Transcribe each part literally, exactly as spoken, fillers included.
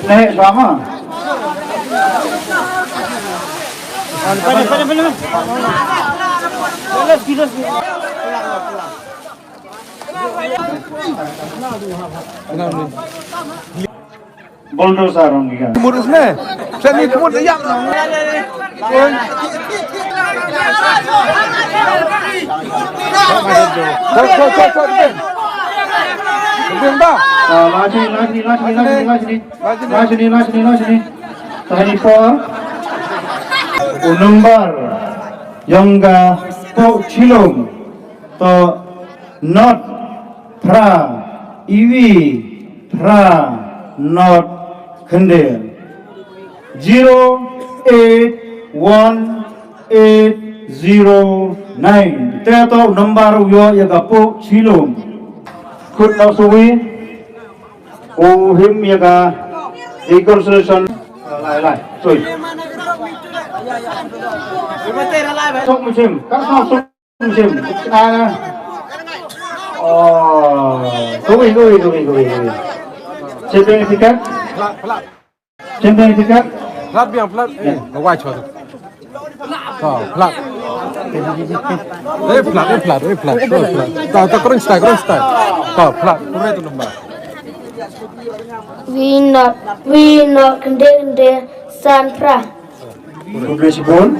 Neh, sama. Bulldozer ong ki ka. Mut usne. Sani mut yak. Oi. Chot, chot, chot, chot, Ben. Ben ba. Ah, last ni, last ni, last ni, last ni, last ni. Last ni, last ni, last ni. Tang hynñiew por. U number jong ka pok chilum. To not phra iwi phra not khynde. Zero eight one eight zero nine. Te to number u ïoh ïa ka pok chilum. Khut na suwi u him ïa ka reconciliation. Lai lai. Soi. Sok musim. Kan sok. Sim, ah. Oh, kawei, kawei, kawei, kawei, kawei. Sim beng tiket. Sim beng tiket. Plat biang, plat. Eh, ka wai chwa tu. Ta, plat. Eh, plat, eh, plat, eh, plat, eh, plat. Ta, ta, kren stai, kren stai. Ta, plat. Pura tu nombor. Wi not, wi not, khynde, khynde, san phra. Khublei shibun.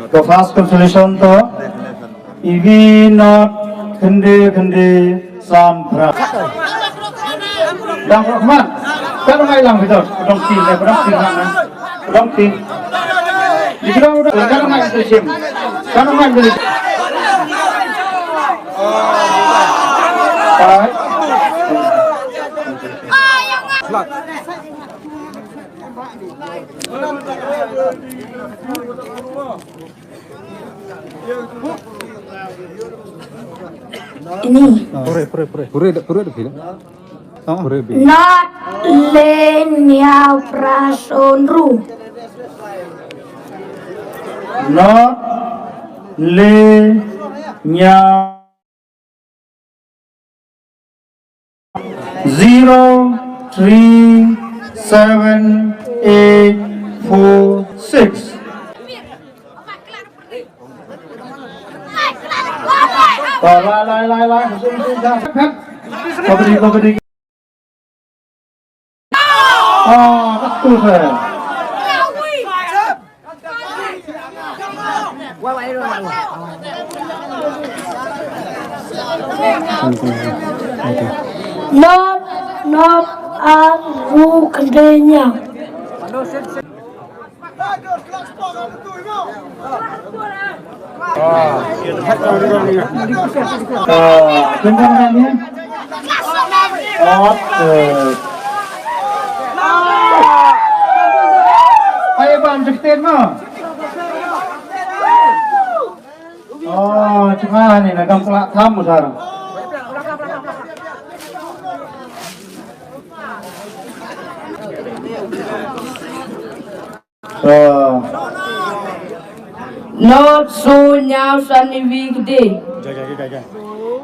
Ka first consolation to iwi not khynde khynde san phra. Dang khmat. Ka dang ai lang bidot. Dang ti, dang ti na. Dang ti. Di kita udah ka dang ai sim. Ka dang ai bidot. Hai. Ini. Pure, pure, pure. Pure, pure, pure. Pure, pure. Not le hynñiew phra san ru. Not le hynñiew zero three seven eight four six. Lai, lai, lai, lai. Kabaddi, kabaddi. Ah, bagus, eh. Not, not, ar, ru, khynde, hynñiew. Ah, kencang kan, ya? Oke. Ayo, Bang, cepetin, Bang. Oh, cuma ni, na gam kelak tham besar. Not so hynñiew san iwi khynde.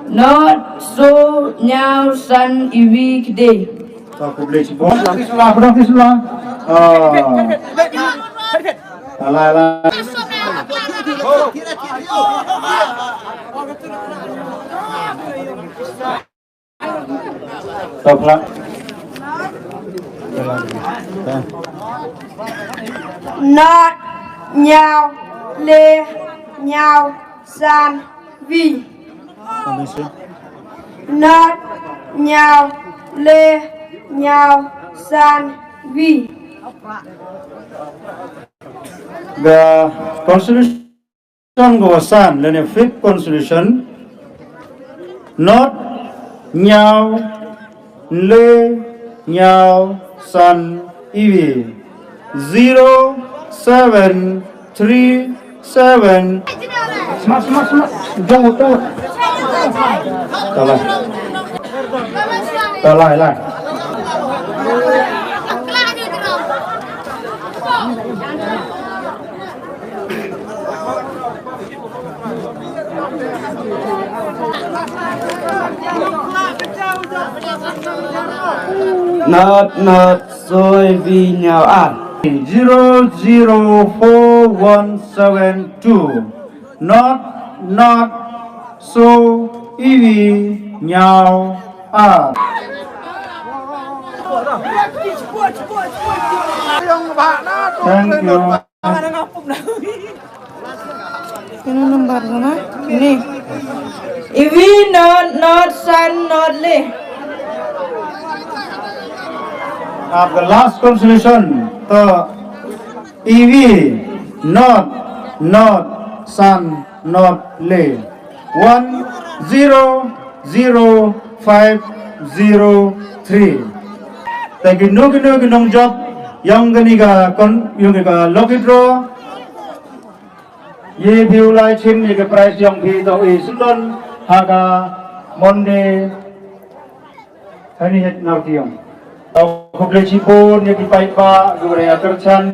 Not so hynñiew san iwi khynde. Sa khublei shibun. Pyndonkti sula, pyndonkti sula. Ah. Alah, alah. Topla. Not hynñiew le hynñiew san wi. Not hynñiew le hynñiew san wi. The consolation Consolation ka wasan lane fifth consolation. Not hynñiew le hynñiew san iwi. Zero seven three seven. Smat, smat, smat. Jauh, jauh. Salah. Salah, lah. Not, not, soi vi nyaw ar. Zero zero four one seven two. Not, not, so ivi nyaw ar. Thank you. Kano number kano? Ni. Ivi not, not, san, not, le. Ab ka last consolation to ivi not, not, san, not, le. One zero zero five zero three. Thank you. No, no, no, jop. Young kani ka kon, young ka lucky draw. Ye view lai chin ye ka prize yong phi to i sundon ha ka Monday. Hani het nau tiong. Tau khublei chibun ye ki paidbah, gure aterchan.